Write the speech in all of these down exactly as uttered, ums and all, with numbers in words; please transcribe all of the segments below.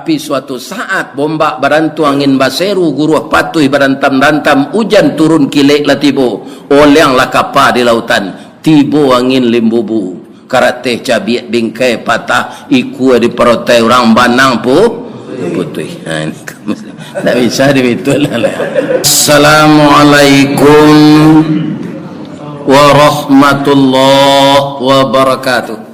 Tapi suatu saat, bombak barantu, angin baseru, guruah patuih barantam-rantam, ujan turun kilek lah tibo, oleang lah kapa di lautan, tibo angin limbubu, karateh cabiak bingkai patah, ikua diparotai urang banang pu-, putuih. Ha, ini ndak bisa dibitu lah, lah. Assalamualaikum warahmatullahi wabarakatuh.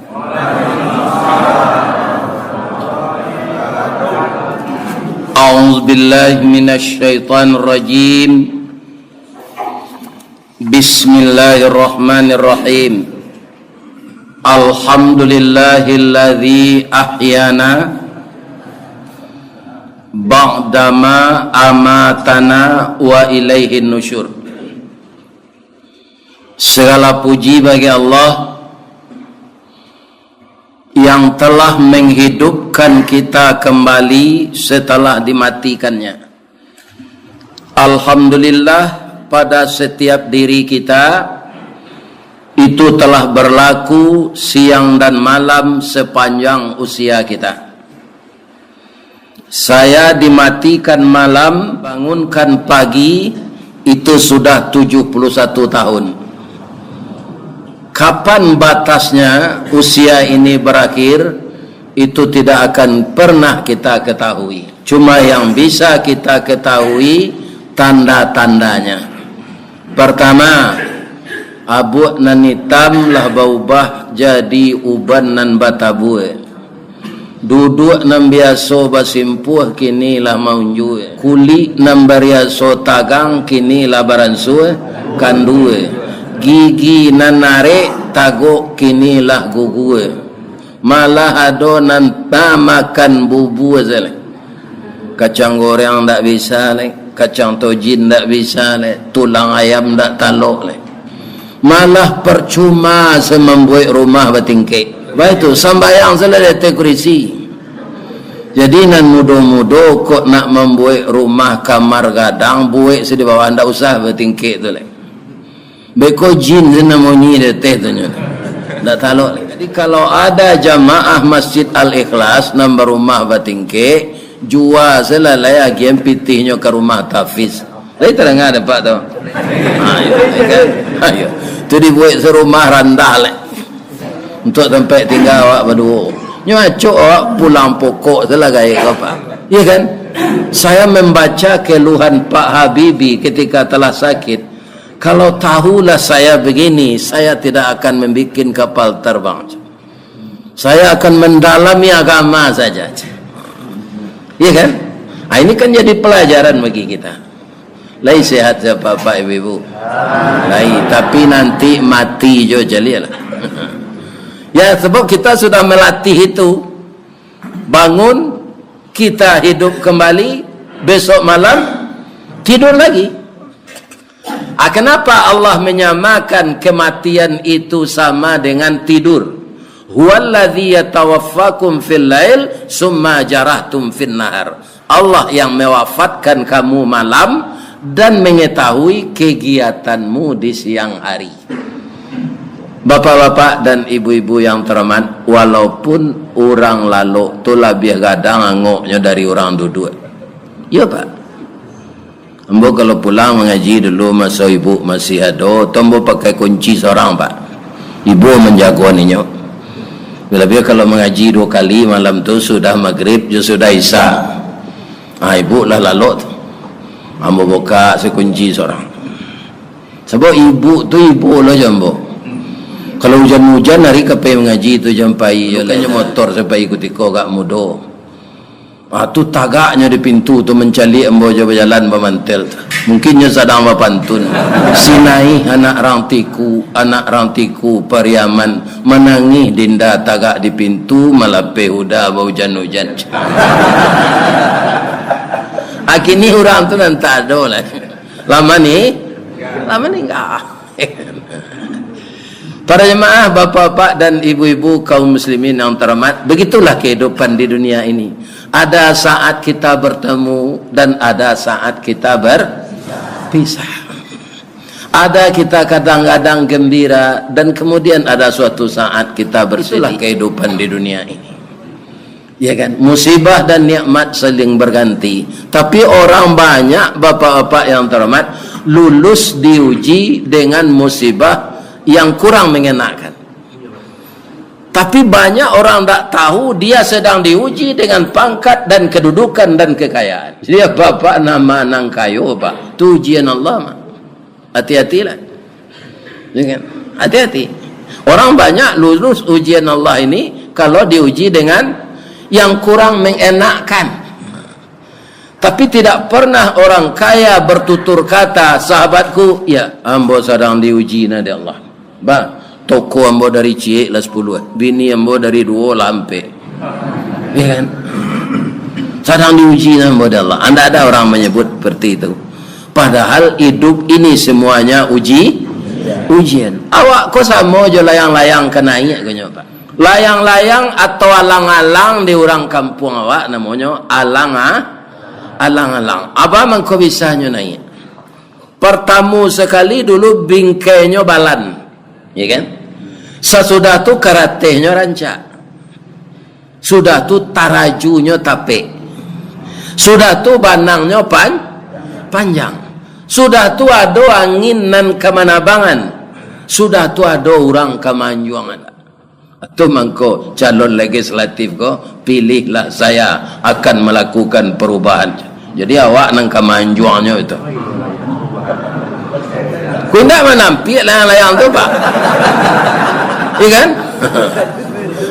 أعوذ بالله من الشيطان الرجيم. بسم الله الرحمن الرحيم. الحمد لله الذي أحيانا بعدما أماتنا وإليه النشور. Segala puji bagi Allah yang telah menghidupkan kita kembali setelah dimatikannya. Alhamdulillah, pada setiap diri kita itu telah berlaku siang dan malam sepanjang usia kita. Saya dimatikan malam, bangunkan pagi, itu sudah tujuh puluh satu tahun. Kapan batasnya usia ini berakhir, itu tidak akan pernah kita ketahui. Cuma yang bisa kita ketahui tanda-tandanya. Pertama, abuak nan itam lah baubah jadi uban nan batabua. Duduak nan biaso basimpuah kini lah maunjua. Kulik nan bariaso tagang kini lah baransua kandua. Gigi nan arek tagok kini lah gugua. Malah ado nan tamakan bubua se lai. Kacang goreng ndak bisa lai, kacang tojin ndak bisa lai, tulang ayam ndak talok lai. Malah percuma se mambuek rumah batingkek. Baitu, sambayang se lah di ateh kurisi. Jadi, nan mudo-mudo kok nak mambuek rumah kamar gadang, buek se di bawah, ndak usah batingkek tu lai. Beko jin se nan munyi di ateh tu nyo. Ndak talok lai. Jadi, kalau ada jamaah Masjid Al-Ikhlas nan barumah batingkek, jua se lah lai agian pitihnyo ka rumah tahfiz. Lai tadanga dek Apak tu? Ha, iyo, iyo kan? Ha, iyo. Tu dibuek se rumah randah lai. Untuak tampek tingga awak baduo. Nyo acok awak pulang pokok se lah gaek ko, Pak. Iyo kan? Saya membaca keluhan Pak Habibie ketika telah sakit. Kalau tahulah saya begini, saya tidak akan membuat kapal terbang. Saya akan mendalami agama saja. Iya kan? Ah, ini kan jadi pelajaran bagi kita. Lai sehat se Apak-apak, Ibu-ibu? Lai, tapi nanti mati jo caliak lah. Ya, sebab kita sudah melatih itu. Bangun, kita hidup kembali, besok malam tidur lagi. Ah, kenapa Allah menyamakan kematian itu sama dengan tidur? Huwallazi yatawaffakum fil lail, summa jarahtum fin nahar. Allah yang mewafatkan kamu malam dan mengetahui kegiatanmu di siang hari. Bapak-bapak dan ibu-ibu yang terhormat, walaupun urang lalok tu labiah gadang angoknyo dari urang duduak. Iyo, Pak. Ambo kalau pulang mangaji dulu, maso ibu masih ado, tu ambo pakai kunci sorang, Pak. Ibu manjago ninyo. Labiah kalau mangaji duo kali malam tu, sudah magrib jo sudah isya. Ah, ibu lah lalok tu. Ambo buka se kunci sorang. Sabab ibu tu ibu lo jo ambo. Kalau ujan-ujan, ari ka pai mangaji tu jan pai jo lah. Bukan jo motor se pai kutiko agak mudo. Ah, tu tagaknyo di pintu tu mancaliak ambo jo bajalan bamantel tu. Mungkin nyo sadang bapantun. Sinaih anak rang Tiku, anak rang Tiku Pariaman, manangih dinda tagak di pintu, malapeh uda baujan-ujan. Ah, kini urang tu nan tak ado lai. Lah mani-, lah maningga. Para jemaah, bapak-bapak dan ibu-ibu, kaum muslimin yang terhormat, begitulah kehidupan di dunia ini. Ada saat kita bertemu dan ada saat kita berpisah. Ada kita kadang-kadang gembira dan kemudian ada suatu saat kita bersedih. Itulah kehidupan di dunia ini. Ya kan? Musibah dan nikmat saling berganti. Tapi orang banyak, bapak-bapak yang terhormat, lulus diuji dengan musibah yang kurang mengenakkan. Tapi banyak orang tak tahu, dia sedang diuji dengan pangkat dan kedudukan dan kekayaan. Dia bapak nama nang kayo, Pak. Tu ujian Allah, Mak. Hati-hatilah. Ya kan? Hati-hati. Orang banyak lulus ujian Allah ini kalau diuji dengan yang kurang mengenakkan. Tapi tidak pernah orang kaya bertutur kata, "Sahabatku, ya, ambo sadang diuji nah dek Allah. Bah, toko ambo dari ciek lah sapuluah, bini ambo dari duo lah ampek." Ya kan? Sadang diuji nah ambo dek Allah. Anda ada orang menyebut seperti itu. Padahal hidup ini semuanya uji, ujian. Awak ko samo jo layang-layang ka naiak ko nyo, Pak. Layang-layang atau alang-alang di urang kampuang awak namonyo alang, ah, alang-alang. Apo mangko bisanyo naiak? Partamo sakali dulu bingkainyo balan, ya kan? Sasudah tu karatehnyo rancak. Sudah tu tarajunyo tapek. Sudah tu banangnyo pan-, panjang. Sudah tu ado angin nan ka manabangan. Sudah tu ado urang ka maanjuangan. Tu mangko calon legislatif ko, "Pilihlah saya, akan melakukan perubahan." Jadi awak nan ka maanjuangnyo itu. Ko indak manampiak layang-layang tu, Pak. Iya kan?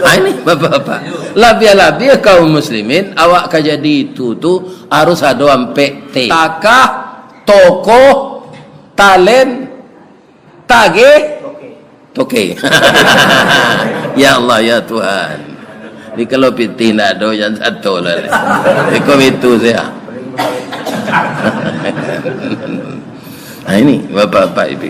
Ah, ini, Bapak-bapak. Labiah-labiah kaum muslimin, awak ka jadi itu tu harus ado ampek T. Takah, tokoh, talen, tageh, toke. Ya Allah, ya Tuhan. Jadi kalau pitih ndak ado, jan sato lah. Iko itu sajo. Nah, ini, bapak-bapak, ibu.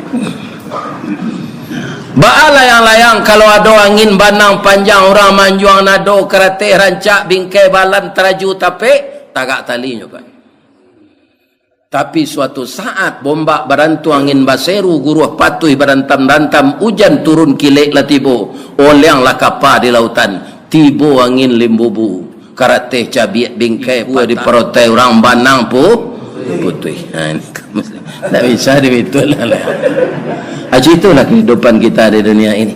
Baa layang-layang, kalau ado angin banang panjang, urang maanjuang nado, karateh rancak, bingkai balan, taraju tapek, tagak talinyo, Pak. Tapi suatu saat, bombak barantu, angin baseru, guruah patuih barantam-rantam, ujan turun kilek lah tibo, oleang lah kapa di lautan, tibo angin limbubu, karateh cabiak bingkai, ikua diparotai urang banang pu-, putuih. Ha, ini ndak bisa dibitu lah, lah. Aji, itulah kehidupan kita di dunia ini.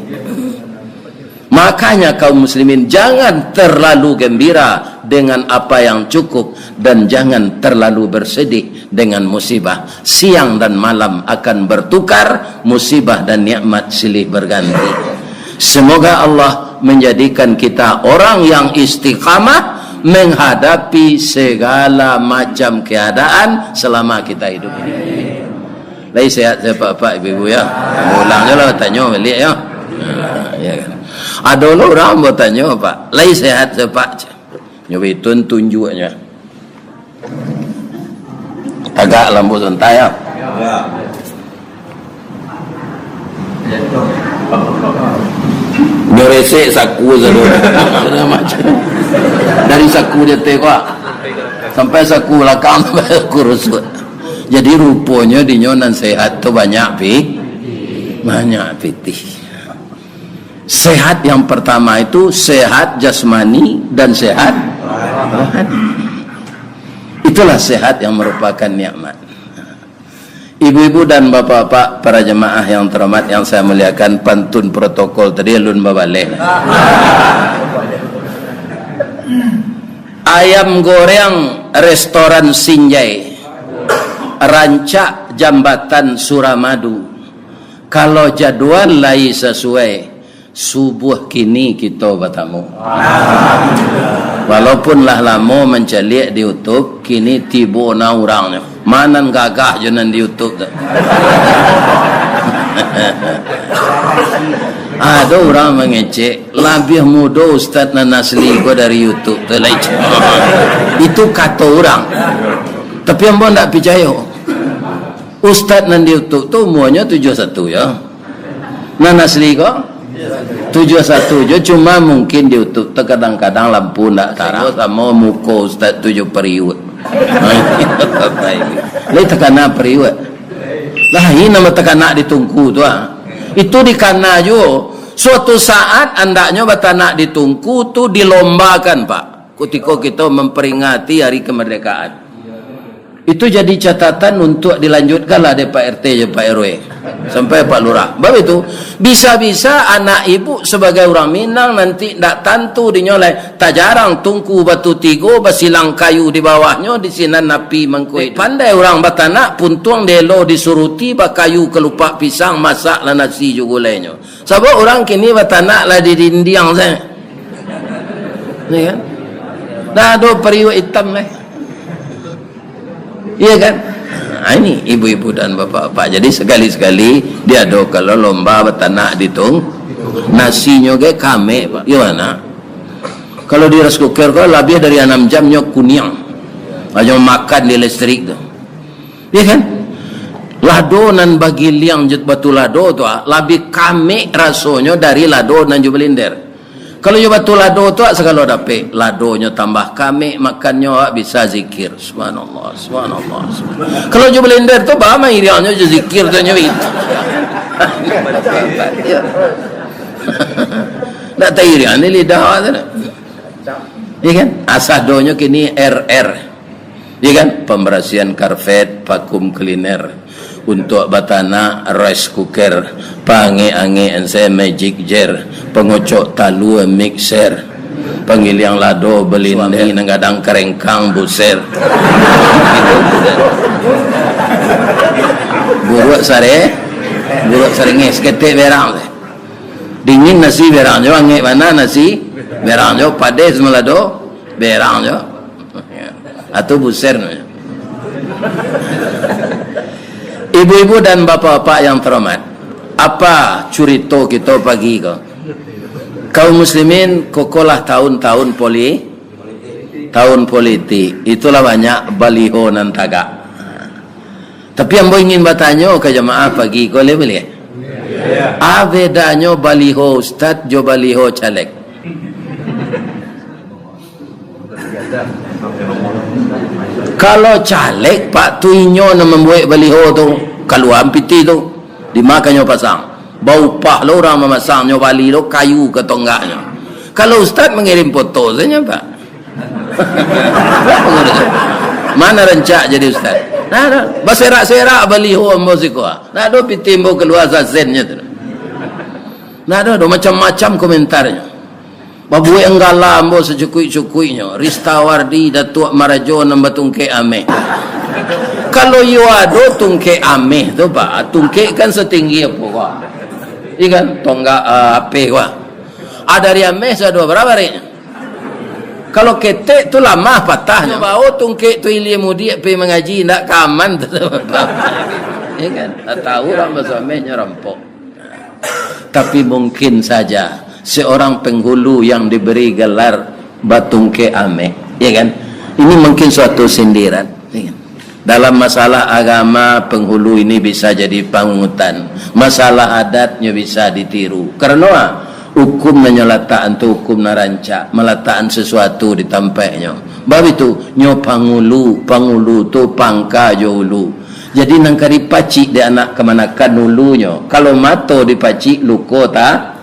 Makanya kaum muslimin, jangan terlalu gembira dengan apa yang cukup dan jangan terlalu bersedih dengan musibah. Siang dan malam akan bertukar, musibah dan nikmat silih berganti. Semoga Allah menjadikan kita orang yang istiqamah menghadapi segala macam keadaan selama kita hidup ini. Lai sehat sajo, Pak, ibu-ibu, yo? Ulang jo lah, tanyo baliak, yo. Ha, ya kan? Ado lo urang batanyo, Pak, "Lai sehat sajo, Pak?" Nyo baitu tunjuaknyo. Tagak lampu santai, yo. Nyo resek saku sajo. Sagalo macam. Dari saku di ateh ko, sampai saku balakang, sampai saku rusuak. Jadi, ruponyo dinyo nan sehat tu banyak pi-, banyak pitih. Sehat yang pertama itu sehat jasmani dan sehat rohani. Itulah sehat yang merupakan nikmat. Ibu-ibu dan bapak-bapak, para jemaah yang terhormat, yang saya muliakan, pantun protokol tadi alun babaleh. Ayam goreng restoran Sinjai, rancak jambatan Suramadu. Kalau jadual lai sasuai, subuah kini kito batamu. Walaupun lah lamo mancaliak di YouTube, kini tibo na urangnyo. Ma nan gagah jo nan di YouTube tu. Ado urang mangecek, "Labiah mudo Ustaz nan asli ko dari YouTube tu lai." Itu kato urang. Tapi ambo ndak picayo. Ustaz nan di YouTube tu umuanyo tujuah satu, yo. Nan asli ko? Tujuah satu jo, cuma mungkin di YouTube tu kadang-kadang lampu ndak tarang. Samo muko ustaz tu jo pariuak. Lai takana pariuak. Lah, iko nan batakanak di tungku tu, ah. Itu dikana juo. Suatu saat andaknyo batanak di tungku tu dilombakan, Pak. Kutiko kito mamperingati hari kemerdekaan. Itu jadi catatan untuak dilanjutkanlah dek Pak R T jo Pak R W. Sampai Pak Lurah. Bab itu, bisa-bisa anak ibu sabagai urang Minang nanti ndak tantu dinyo lai. Tajarang tungku batu tigo, basilang kayu di bawahnyo, di sinan api mangko iduik. Pandai urang batanak, puntuang dielo disuruti, bakayu kalupak pisang, masaklah nasi jo gulainyo. Sabab urang kini batanak lah di dindiang sajo. Ya kan? Dah ado pariuak itam lai. Iya kan? Ha, ini ibu-ibu dan bapak-bapak. Jadi, sekali-sekali diadokan lo lomba batanak di tung-, nasinyo ge kamek, Pak. Gimana? Kalau di rice cooker ko, labiah dari anam jam nyo kuniang. Hanyo makan di listrik tu. Iya kan? Lado nan bagiliang jo batu lado tu, ah, labiah kamek rasonyo dari lado nan jo blender. Kalau jo batu lado tu, ah, sagalo dapek. Ladonyo tambah kamek, makannyo awak bisa zikir. Subhanallah, subhanallah, subhanallah. Kalau jo blender tu, bah, mairiangnyo jo zikir tu nyo itu. Ndak tairiang ni lidah awak tu, ndak? Iya kan? Asadonyo kini R R. Iya kan? Pembersihan karpet, vacuum cleaner. Untuak batanak, rice cooker. Pangek-angek ensai magic jar. Pangocok talua, mixer. Panggiliang lado, blender. Suami nan gadang karengkang, buser. Buruak sare, buruak saringeh, saketek berang. Dingin nasi berang jo, angek bana nasi berang jo, padeh samalado berang jo. Atau buser namanya. Ibu-ibu dan bapak-bapak yang terhormat, apa curito kito pagi ko? Kaum muslimin, kokolah tahun-tahun poli-, tahun politik. Itulah banyak baliho nan tagak. Tapi ambo ingin batanyo ka jamaah pagi ko, boleh, boleh? A bedanyo baliho ustad jo baliho caleg? Kalau caleg, Pak, tu inyo nan mambuek baliho tu, kalua pitih tu, di ma ka nyo pasang. Baupah lo urang mamasangnyo, bali lo kayu ka tonggaknyo. Kalau ustad mangirim foto sajo, Pak. Mana rancak jadi ustad? Nah, nah. Baserak-serak baliho ambo siko. Nah, do pitih ambo kalua sasennyo tu. Nah, do, do macam-macam komentarnyo. Babuek anggala ambo sacukuik-cukuiknyo, Ristawardi Datuak Marajo nan batungkek ameh. Kalau iyo ado tungkek ameh tu, Pak, tungkek kan satinggi apo, Pak? Iya kan? Tonggak, ah, apeh, Pak. Ah, dari ameh sado bara bareknyo. Kalau ketek tu lamah patahnyo. Bao tungkek tu ilia mudiak pai mangaji, ndak ka aman tu. Iya kan? Ndak tahu urang baso amehnyo rampok. Tapi mungkin saja seorang penghulu yang diberi gelar batungkek ameh, ya kan? Ini mungkin suatu sindiran, ya kan? Dalam masalah agama, penghulu ini bisa jadi panutan. Masalah adatnyo bisa ditiru. Karano, ah, hukum nan nyo latakan tu hukum nan rancak, malatakan sesuatu di tampeknyo. Bab itu, nyo pangulu, pangulu tu pangka jo ulu. Jadi, nan ka dipacik dek anak kamanakan ulunyo. Kalau mato dipacik, luko ta-,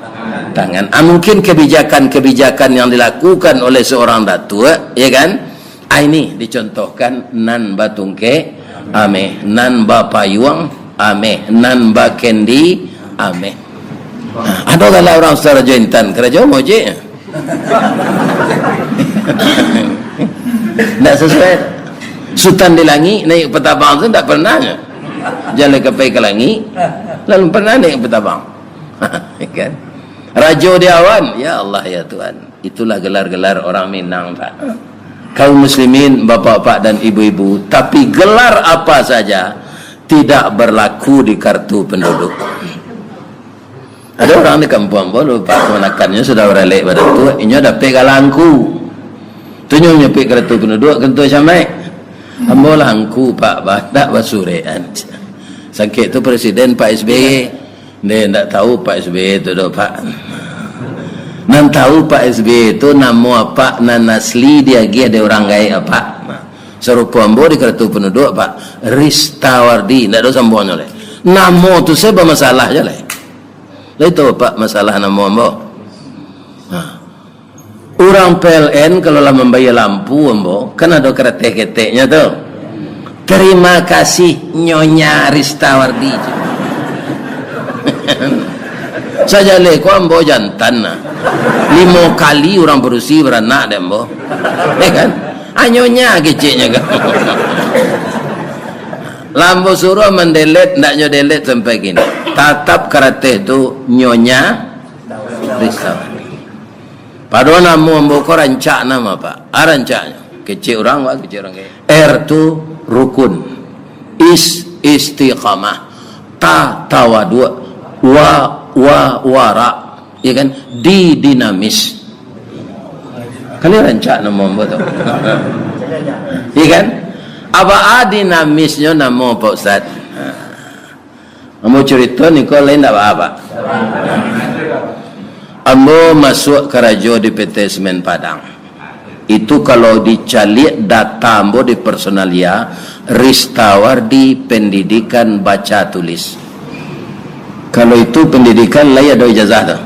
tangan. Ah, mungkin kebijakan-kebijakan yang dilakukan oleh seorang datuak, ya kan? Ah, ini dicontohkan nan batungkek ameh, nan bapayuang ameh, nan bakendi ameh. Ah, ado galak urang Sarajo Intan, karajo mojek. Ndak sesuai. Sutan di langik naik patabang tu ndak pernah. Jaleh ka pai ka langik, lalu pernah naik patabang. Kan? Rajo di awan, ya Allah, ya Tuhan. Itulah gelar-gelar orang Minang, Pak. Kaum muslimin, bapak-bapak dan ibu-ibu, tapi gelar apa saja tidak berlaku di kartu penduduk. Ado urang di kampuang ambo lo, Pak, kamanakannyo sudah baralek badatuak, inyo dapek galangku. Tu nyo nyapik kartu penduduk, kantua camaik. Ambo lah angku, Pak, bah, ndak basurekan. Sangkek tu presiden Pak S B Y. Ndeh, ndak tahu Pak S B Y tu doh, Pak. Nan tahu Pak S B Y tu namo apak nan asli diagiah dek urang gaek apak. Sarupo ambo di kartu penduduk, Pak. Ristawardi, ndak ado sambuangnyo lai. Namo tu sajo bamasalah juo lai. Lai tahu, Pak, masalah namo ambo? Ha. Urang P L N kalau lah mambayia lampu, ambo, kan ado karateh keteknyo tu. "Terima kasih, Nyonya Ristawardi." Sajaleh ko ambo jantan nah. Limo kali urang padusi baranak dek ambo. Ya kan? Ah, Nyonya keceknyo kan. Lah ambo suruah mandelet, ndak nyo delet sampai kini. Tatap karateh tu Nyonya Ristawardi. Padahal namo ambo ko rancak namo, Pak. Ah, rancaknyo. Kecek urang, Pak, kecek urang kaya. R tu rukun. Is, istiqamah. Ta, tawaduk. Wa, wa, wara. Ya kan? Di, dinamis. Kan ini rancak namo ambo tu. Ya kan? Apa, ah, dinamisnyo namo, Pak Ustaz? Ambo curito niko lain ndak baa, Pak. Ambo masuak karajo di P T Semen Padang. Itu kalau dicaliak data ambo di personalia, Ristawardi Pendidikan Baca Tulis. Kalau itu pendidikan, lai ado ijazah tu.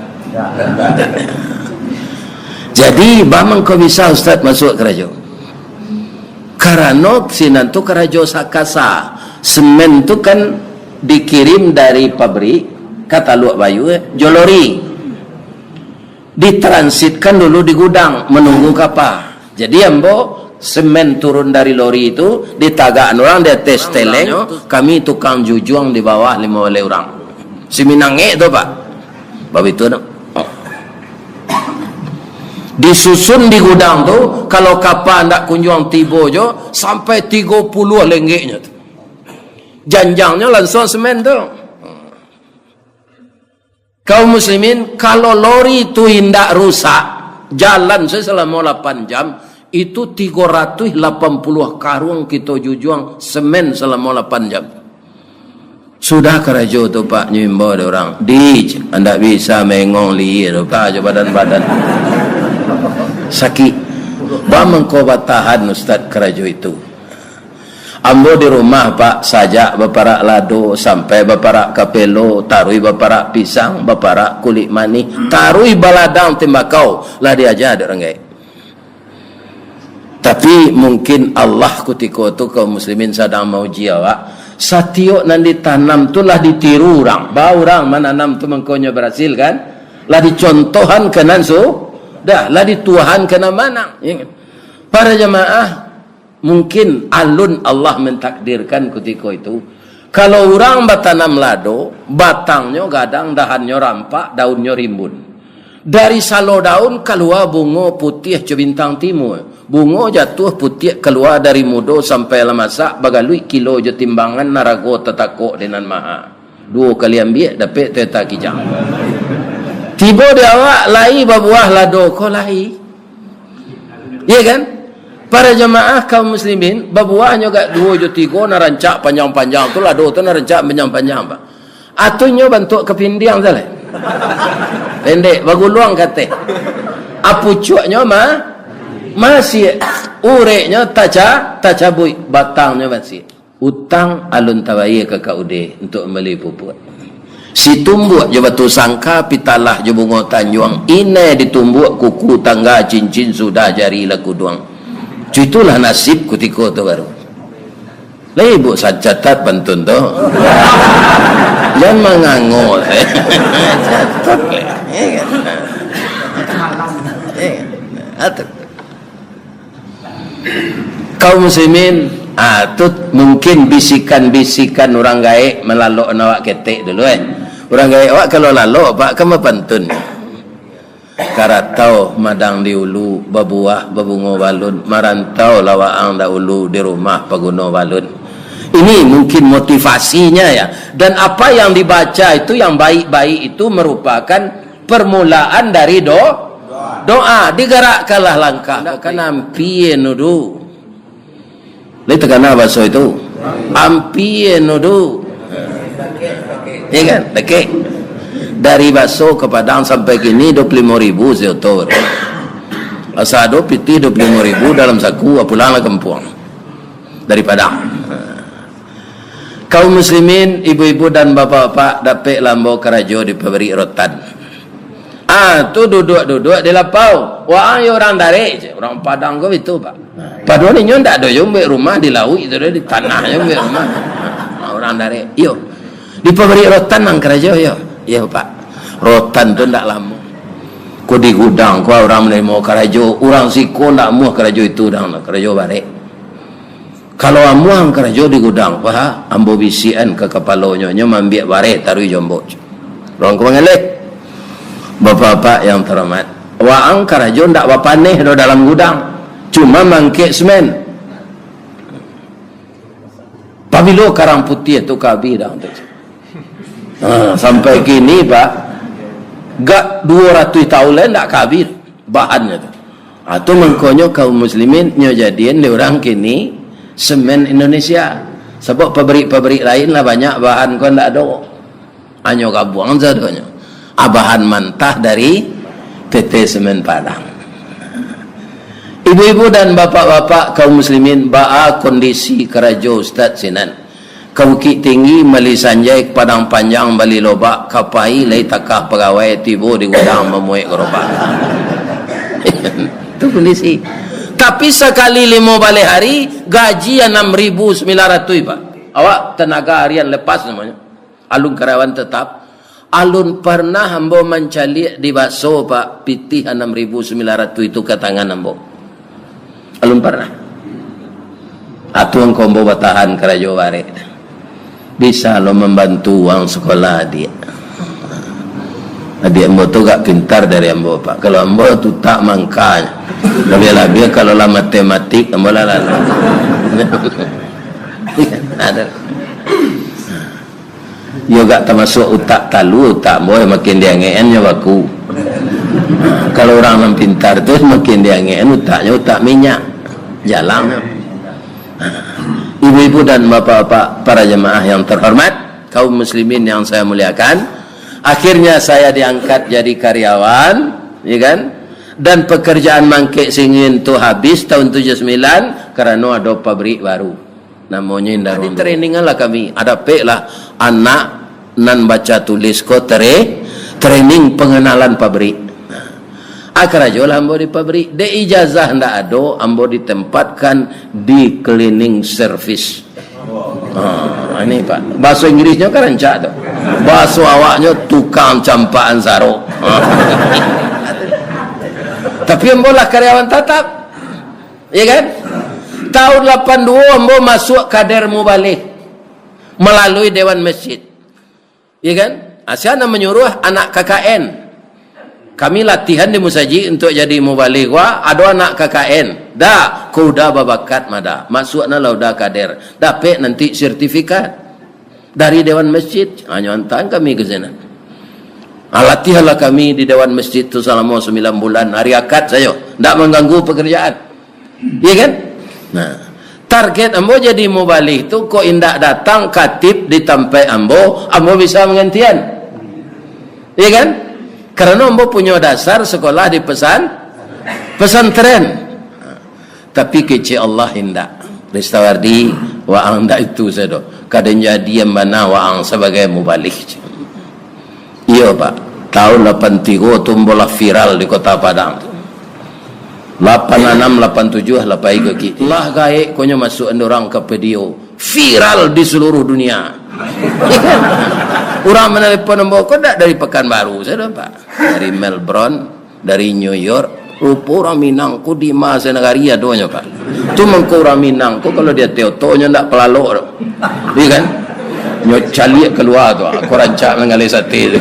Jadi, baa mangko bisa Ustaz masuak karajo? Karano sinan tu karajo sakasa. Semen tu kan dikirim dari pabrik ka Taluak Bayu, eh, jo lori. Ditransitkan dulu di gudang, manunggu kapa. Jadi ambo semen turun dari lori tu, ditagakan urang di ateh steleng, kami tukang jujuang di bawah limo baleh urang. Siminangek tu, Pak. Babitu tu. Disusun di gudang tu, kalau kapa ndak kunjuang tibo jo, sampai tigo puluah lenggeknyo tu. Janjangnyo lansuang semen tu. Kaum muslimin, kalau lori tu indak rusak, jalan se salamo lapan jam, itu tigo ratuih lapan puluah karuang kito jujuang semen salamo lapan jam. Sudah karajo tu, Pak, nyo imbau dek urang. Di, andak bisa mengong lihia tu, Pak, jo badan-badan. Sakik. Baa mangko batahan, Ustaz, karajo itu? Ambo di rumah, Pak, sajak baparak lado, sampai baparak kapelo, taruih baparak pisang, baparak kulik manih, taruih baladang tembakau, lah diaja dek urang gaek. Tapi, mungkin Allah kutiko tu kaum muslimin sadang mauji awak. Satiok nan ditanam tu lah ditiru urang. Ba urang mananam tu mangkonyo barasil, kan? Lah dicontohan ka nan su-, dah, lah dituahan ka nan manang. Ya, kan? Para jamaah, mungkin alun Allah mentakdirkan kutiko itu. Kalau urang batanam lado, batangnyo gadang, dahannyo rampak, daunnyo rimbun. Dari salo daun kalua bungo putiah jo bintang timua. Bungo jatuah putiak kalua dari mudo sampai lah masak, bagaluik kilo jo timbangan, narago tatakok di nan maha. Duo kali ambiak, dapek Toyota Kijang. Tibo di awak, lai babuah lado ko lai. Iya kan? Para jamaah kaum muslimin, babuahnyo agak duo jo tigo, nan rancak panjang-panjang tu, lado tu nan rancak panjang-panjang, Pak. Atunyo bantuak kapindiang salah. Pendek, baguluang ka ateh. Apucuaknyo ma-, masiak. Ureknyo taca-, tacabuik, batangnyo masiak. Utang alun tabayia ka Kak Ude untuak mambali pupuak. Situmbuak jo batu sangka, pitalah jo bungo tanjuang, inai ditumbuak kuku tangga, cincin sudah jari lah kuduang. Cuitulah nasib kutiko tu baru. Lai ibuk sa-, catat pantun tu. Jan mangango. Catat. Atur. Kaum muslimin, ah, tu mungkin bisikan-bisikan urang gaek malalok awak ketek dulu, eh. Urang gaek awak kalau lalok, Pak, kan bapantun. Karatau madang di ulu, babuah babungo balun, marantau lah waang dahulu, di rumah paguno balun. Ini mungkin motivasinya, ya. Dan apa yang dibaca itu, yang baik-baik itu merupakan permulaan dari do-, doa. Digerakkanlah langkah. Kan ampia nudu. Lai takana baso itu? Ampia nudu. Ya kan? Dakek. Dari Baso ka Padang sampai kini dua puluh limo ribu seoto. Asa ado pitih dua puluh limo ribu dalam saku, pulanglah kampuang. Dari Padang. Kaum muslimin, ibu-ibu dan bapak-bapak, dapeklah ambo karajo di pabrik rotan. Ah, tu duduak-duduak di lapau. Waang yo urang darek, cek. Urang Padang ko itu, Pak. Padohal inyo ndak ado jo buek rumah di lauik tu, di tanah jo buek rumah. Ah, urang darek. Iyo. Di pabrik rotan ang karajo, yo. Iyo, Pak. Rotan tu ndak lamo. Ko di gudang, ko urang manarimo karajo, urang siko ndak amuah karajo itu, dang, karajo barek. Kalau amuah ang karajo di gudang, paha, ambo bisiakan ka kapalonyo, nyo maambiak bareh taruih jo ambo. Urang ko mangaleh. Bapak-bapak yang terhormat, waang karajo ndak bapaneh doh dalam gudang, cuma maangkek semen. Pabilo karang putiah tu ka abih dang tu? Ha, sampai kini, Pak, gak duo ratuih taun lai ndak ka abih bahannyo tu. Ha, tu mangkonyo kaum muslimin nyo jadian dek urang kini semen Indonesia. Sabab pabrik-pabrik lain lah banyak bahan ko ndak ado. Hanyo gabuang sadonyo. Ah, bahan mantah dari P T Semen Padang. Ibu-ibu dan bapak-bapak kaum muslimin, baa kondisi karajo Ustaz sinan? Ka Bukik Tinggi, mali sanjai, ka Padang Panjang, bali lobak, ka pai, lai takah pagawai, tibo di gudang mamuek garobak. Itu kondisi. Tapi sakali limo baleh hari, gaji anam ribu sambilan ratuih, Pak. Awak tenaga harian lepas namonyo. Alun karyawan tetap. Alun parnah ambo mancaliak di baso, Pak, pitih anam ribu sambilan ratuih itu ka tangan ambo. Alun parnah. Atuang ko ambo batahan karajo barek. Bisa lo mambantu uang sekolah adiak. Adiak ambo tu agak pintar dari ambo, Pak. Kalau ambo tu utak mangka. Labiah-labiah kalau lah matematik, ambo lah lalu. Ada. Yo gak tamasuak utak talu, utak ambo makin diangekan nyo baku. Kalau urang nan pintar tu makin diangekan utaknyo, utak minyak. Jalang. Ibu-ibu dan bapak-bapak para jamaah yang terhormat, kaum muslimin yang saya muliakan, akhirnya saya diangkat jadi karyawan, ya kan? Dan pekerjaan mangkek singin tu habis tahun tujuh sembilan karano ado pabrik baru. Namonyo Indarung. Jadi, training lah kami. Adapeklah anak nan baca tulis ko tre-, training pengenalan pabrik. Nah, ah, karajolah ambo di pabrik. Dek ijazah ndak ado, ambo ditempatkan di cleaning service. Ah, ini, Pak. Bahaso Inggrisnyo kan rancak tu. Bahaso awaknyo tukang campakan sarok. Tapi ambo lah karyawan tatap. Ya kan? Tahun lapan duo ambo masuak kader mubalih malalui Dewan Masjid. Ya kan? Asa nan manyuruah anak K K N. Kami latihan di musajik untuak jadi mubalih. Wah, ado anak K K N. Dah, ko udah babakat mah dah. Masuaknyo lah udah kader. Dapek nanti sertifikat. Dari Dewan Masjid, hanyo antaan kami ka sinan. Ah, latihanlah kami di Dewan Masjid tu salamo sambilan bulan, hari Akad sajo, ndak mangganggu pekerjaan. Iya kan? Nah, target ambo jadi mubalih tu, kok indak datang katib di tampek ambo, ambo bisa manggantian. Iya kan? Karano ambo punyo dasar sekolah di pesan-, pesantren. Tapi kecek Allah indak. Ristawardi, waang ndak itu sajo. Ka den jadian bana waang sabagai mubalih. Iyo, Pak. Tahun lapan tigo tu ambo lah viral di Kota Padang tu. Lapan anam, lapan tujuah lah pai ka Bukik. Lah gaek ko nyo masuak urang ka video. Viral di seluruh dunia. Urang manalepon ambo ko ndak dari Pekanbaru sajo, Pak. Dari Melbourne, dari New York, rupo urang Minang ko di ma sanagari adonyo, Pak. Tu mangko urang Minang ko kalau di ateh oto nyo ndak palalok doh. Iya kan? Nyo caliak kalua tu, ah, ko rancak manggaleh sate tu.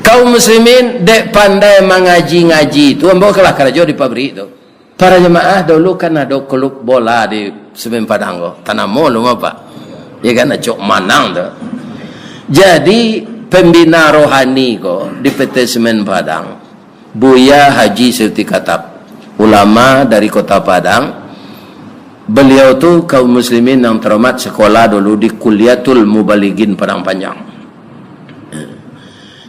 Kaum muslimin, dek pandai mangaji-ngaji tu, ambo kalah karajo di pabrik tu. Para jamaah, dulu kan ado klub bola di Semen Padang ko, tanamo lu mah, Pak. Ya kan, acok manang tu. Jadi, pembina rohani ko di P T Semen Padang, Buya Haji Seuti Katab, ulama dari Kota Padang. Beliau tu, kaum muslimin yang terhormat, sekolah dulu di Kulliyatul Mubalighin Padang Panjang.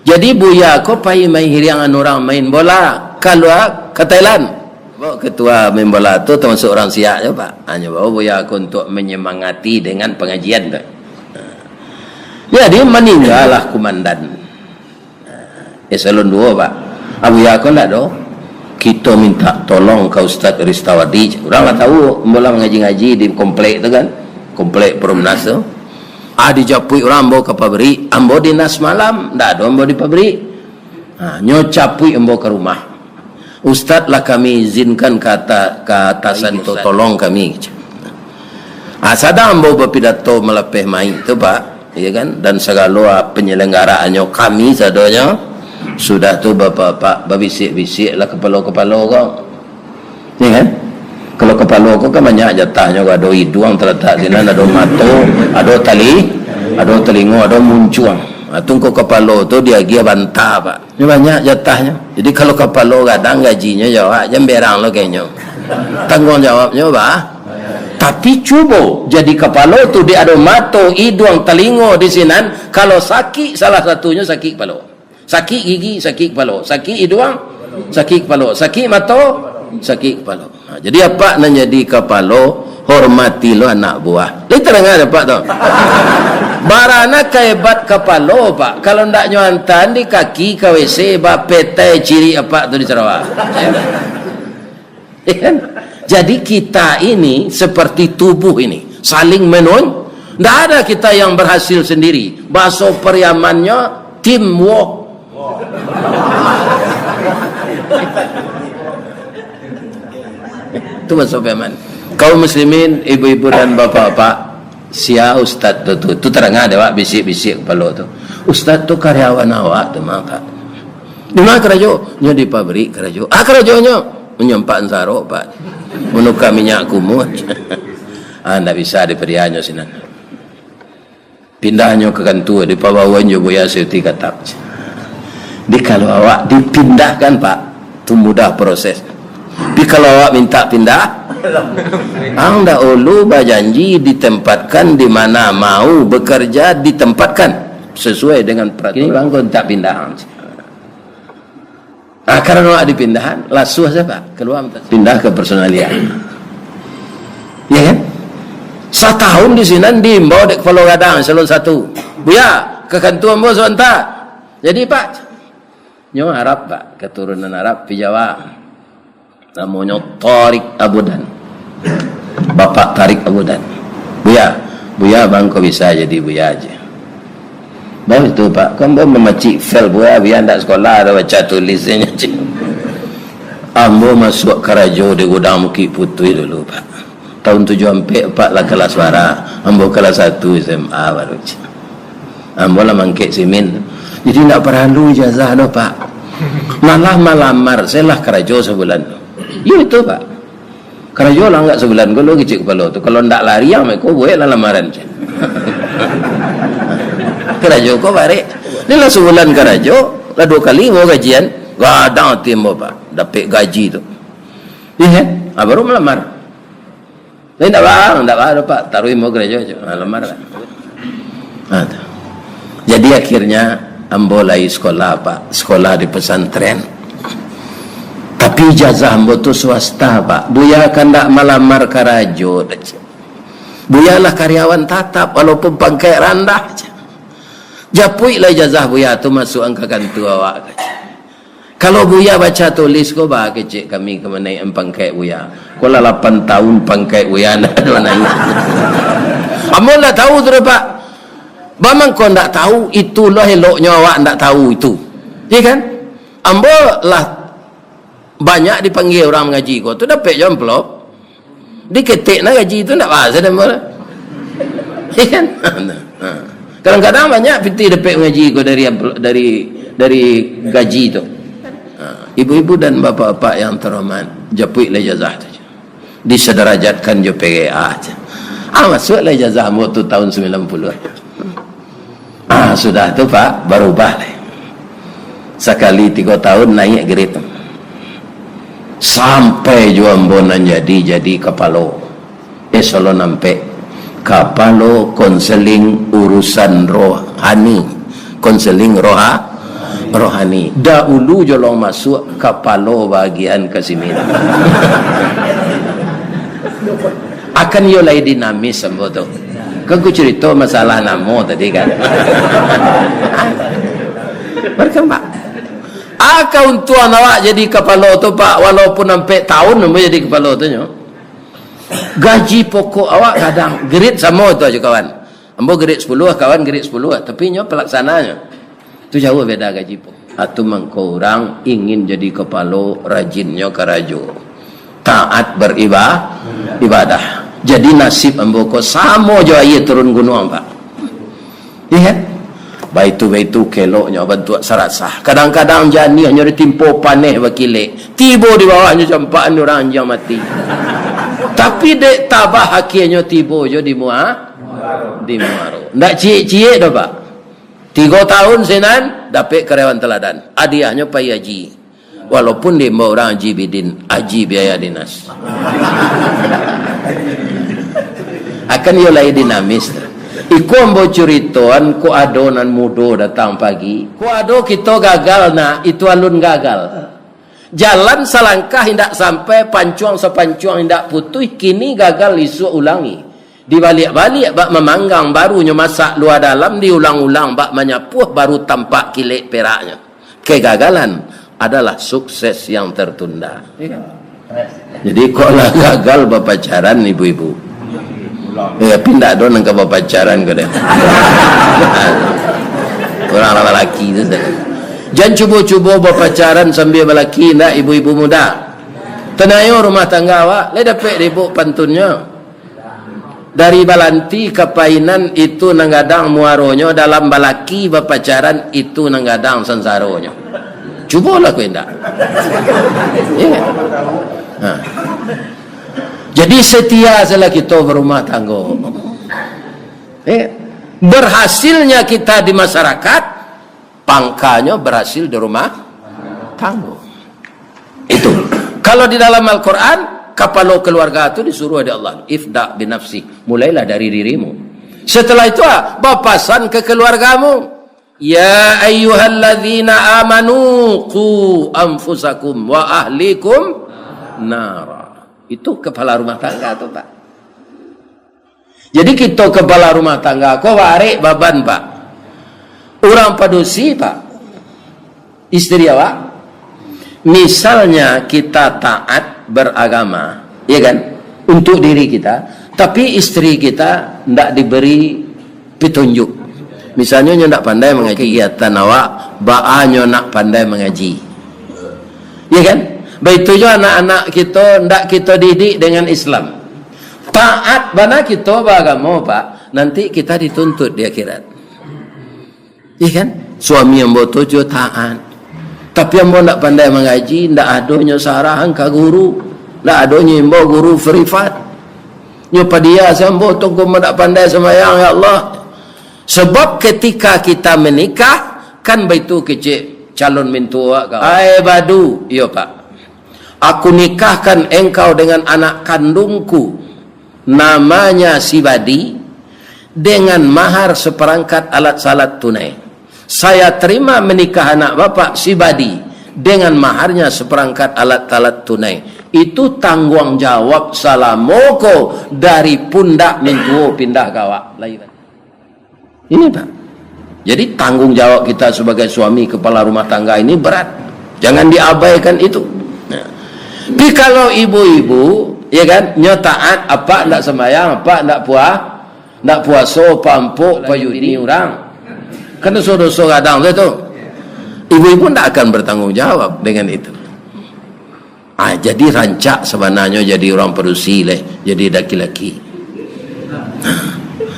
Jadi, Buya ko pai main hiriangan urang main bola, kalua ka Thailand. Bawa ketua membola tu termasuk orang Siak je, Pak. Hanya bawa Buya aku untuk menyemangati dengan pengajian tu. Jadi, meninggallah komandan eselon dua, Pak. Abuya ko ndak do. Kito minta tolong ka Ustaz Ristawadi. Urang lah tahu, ambo lah mangaji-ngaji di komplek tu kan. Komplek Perumnas tu. Ah, dijapuik urang ambo ka pabrik. Ambo dinas malam, ndak ado ambo di pabrik. Ha, nyo capuik ambo ka rumah. Ustaz lah kami izinkan ka ata-, ka atasan tu tolong kami. Ah, sadang ambo bapidato malapeh maik tu, Pak, ya kan, dan sagalo, ah, panyalanggaraannyo kami sadonyo, sudah tu bapak-bapak babisik-bisik lah kapalo-kapalo ko, ya kan. Kalau kapalo ko kan banyak jatahnyo, ado iduang talatak sinan, ado mato, ado tali-, ado talingo, ado muncuang. Ah, tungku kapalo tu diagiah banta, Pak. Nyo banyak jatahnyo. Jadi, kalau kapalo gadang gajinyo jo awak, jan berang lo kainyo. Tangguang jawabnyo, bah. Tapi cubo, jadi kapalo tu di ado mato, iduang, talingo di sinan, kalau sakik salah satunyo, sakik kapalo. Sakik gigi, sakik kapalo. Sakik iduang, sakik kapalo. Sakik mato, sakik kapalo. Ha, jadi apak nan jadi kapalo, hormati lo anak buah. Lai tadanga dek apak tu? Barana kahebat kapalo, Pak. Kalau ndak nyo antaan di kaki ka W C, bapetai cirik apak tu di Sarawak. Ya kan? Jadi kita ini seperti tubuh ini, saling menun-, ndak ada kita yang berhasil sendiri. Bahaso Pariamannyo, teamwork. Tu bahaso Piaman. Kaum muslimin, ibu-ibu dan bapak-bapak, sia ustaz tu, tu, tu tadanga dek awak bisik-bisik kapalo tu. Ustaz tu karyawan awak tu mah, Pak. Di ma karajo? Nyo di pabrik karajo. Ah, karajonyo manyampak ansaro, Pak. Manuka minyak kumuah. Ah, ndak bisa dipadianyo sinan. Pindahnyo ka kantua, dipabaoan jo Buya Seuti Katap. Di kalau awak dipindahkan, Pak, tu mudah proses. Tapi kalau awak minta pindah, ang dahulu bajanji ditempatkan di mana, mau bekerja ditempatkan sesuai dengan peraturan. Kini bang kau minta pindah. Ah, karano awak dipindahan, lasuah sajo, Pak. Kalua minta pindah ka personalia. Ya kan? Satahun di sinan diimbau dek kapalo gadang eselon satu. "Buya, ka kantua ambo sabanta." Jadi, Pak, nyo Arab, Pak, katurunan Arab, pi Jawa. Namonyo Tarik Abudan. Bapak Tarik Abudan. "Buya, Buya, bang ko bisa jadi Buya aja." Baru tu, Pak, kan ambo mamacik file Buya, Buya ndak sekolah, ado baca tulisnyo. Ambo masuak karajo di gudang Bukik Putuih dulu, Pak. Tahun tujuah ampek, Pak, lah kalas bara. Ambo kalas satu S M A baru. Ambo lah mangkek simin. Jadi, ndak paralu ijazah doh, Pak. Malah malamar, sajolah karajo sabulan tu. Iyo, itu, Pak. Karajo lah anggak sabulan ko lo kecek kapalo tu. Kalau ndak lari ang mako, buek lah lamaran. Karajo ko barek. Ni lah sabulan karajo, lah duo kali ambo gajian. Gadang ati ambo, Pak. Dapek gaji tu. Iya, kan? Ah, baru malamar. Tapi ndak bang, ndak bang, Pak. Taruih ambo karajo, cek. Ah, lamar lah. Ah, tu. Jadi, akhirnya, ambo lai sekolah, Pak. Sekolah di pesantren. Tapi ijazah ambo tu swasta, Pak. Buya kandak malamar karajo, cek. Buya lah karyawan tatap, walaupun pangkaik randah, cek. Japuiklah ijazah Buya tu, masuakan ka kantua awak, cek. Kalau Buya baca tulis ko, ba kecek kami ka manaiakan pangkaik Buya. Ko lah lapan tahun pangkaik Buya ndak ado naik. Ambo ndak tahu tu doh, Pak. Ba mangko ndak tahu, itulah eloknyo awak ndak tahu itu. Iya kan? Ambo lah banyak dipanggia urang mangaji ko tu, dapek jo amplop. Diketek nah gaji tu ndak bahas dek ambo lah. Iya kan? Nah, ha. Kadang-kadang banyak pitih dapek mangaji ko dari ampl-, dari, dari gaji tu. Ha. Ibu-ibu dan bapak-bapak yang terhormat, japuiklah ijazah tu. Disedarajatkan jo P G A tu. Ah, masuaklah ijazah ambo tu tahun sembilan puluh. Ah, sudah tu, Pak, barubah lai. Sakali tigo tahun naiak grade. Sampai juo ambo nan jadi, jadi kapalo eselon ampek. Kapalo konseling urusan rohani. Konseling roha-, Rohani. Dahulu jolong masuak, kapalo bagian ka sini. Akan iyo lai dinamis ambo tu. Kan ku curito masalah namo tadi kan. Berkembang. Ah, kauntuan awak jadi kapalo tu, Pak, walaupun ampek tahun ambo jadi kapalo tu nyo. Gaji pokok awak gadang, grade samo tu aja kawan. Ambo grade sepuluh, kawan grade sepuluh, tapi nyo pelaksananyo. Tu jauh beda gaji pokok. Atu mangko urang ingin jadi kapalo, rajinnyo karajo. Taat beriba-, ibadah. Jadi nasib ambo ko samo jo aia turun gunuang, Pak. Iya kan? Baitu-baitu keloknyo bantuak sarasah. Kadang-kadang janiahnyo ditimpo paneh bakilek. Tibo di bawahnyo campakan di urang anjiang mati. Tapi dek tabah, akhianyo tibo jo di mua-, di muaro. Ndak ciek-ciek doh, Pak. Tigo tahun sinan, dapek karyawan teladan. Hadiahnyo pai haji. Walaupun diimbau urang Haji Bidin, Haji Biaya Dinas. Akan iyo lai dinamis. Iko ambo curitoan, kok ado nan mudo datang pagi. Kok ado kito gagal, nah, itu alun gagal. Jalan salangkah indak sampai, pancuang sapancuang indak putuih, kini gagal isuak ulangi. Dibaliak-baliak bak mamanggang, baru nyo masak lua dalam, diulang-ulang bak manyapuah, baru tampak kilek peraknyo. Kegagalan adalah sukses yang tertunda. Iya. Jadi, kok lah gagal bapacaran, ibu-ibu? Ya, tapi ndak ado nan ka bapacaran ko deh. Urang lah balaki tu sajo. Jan cubo-cubo bapacaran sambia balaki, ndak, ibu-ibu muda? Tanayo rumah tangga awak, lai dapek dibuk pantunnyo. Dari balanti ka painan itu nan gadang muaronyo, dalam balaki bapacaran itu nan gadang sansaronyo. Cubolah ko indak. Iya. Ha. Jadi setia salah kito barumah tanggo. Eh, berhasilnya kita di masyarakat, pangkanyo berhasil di rumah tanggo. Itu. Kalau di dalam Al-Quran, kapalo keluarga tu disuruh dek Allah, "Ibda' binafsi," mulailah dari dirimu. Setelah itu, ah, bapasan ke keluargamu, "Ya ayyuhalladzina amanu qu anfusakum wa ahlikum nara." Itu kepala rumah tangga tu, Pak. Jadi, kito kepala rumah tangga ko barek baban, Pak. Urang padusi, Pak. Isteri awak. Misalnya kita taat beragama, ya kan? Untuk diri kita, tapi isteri kita ndak diberi petunjuk. Misalnya, nyo ndak pandai mangaji, kegiatan awak, baa nyo nak pandai mangaji. Ya kan? Baitu jo anak-anak kito, ndak kito didik dengan Islam. Taat bana kito baagamo, Pak, nanti kita dituntut di akhirat. Iya kan? Suami ambo tu jo taat. Tapi ambo ndak pandai mangaji, ndak ado nyo sarahan ka guru, ndak ado nyo imbau guru privat. Nyo padia se ambo tu, ambo ndak pandai sambayang, ya Allah. Sebab ketika kita menikah, kan baitu kecek calon mintuo awak, kawan. "Ai Badu," iyo, Pak. "Aku nikahkan engkau dengan anak kandungku, namanya si Badi, dengan mahar seperangkat alat salat tunai. Saya terima menikah anak bapak si Badi dengan maharnya seperangkat alat salat tunai. Itu tangguang jawab salamo ko dari pundak mintuo pindah ka awak." Lai, Pak. Ini, Pak. Jadi, tanggung jawab kita sebagai suami, kepala rumah tangga ini berat. Jangan diabaikan itu. Nah. Tapi kalau ibu-ibu, ya kan, nyo taat, apak ndak sembahyang, apak ndak puah, ndak puaso, pampuk, payuni urang. Kan doso-doso gadang tu, tu. Ibu-ibu ndak akan bertanggung jawab dengan itu. Ah, jadi rancak sabananyo jadi urang padusi leh, jadi laki-laki.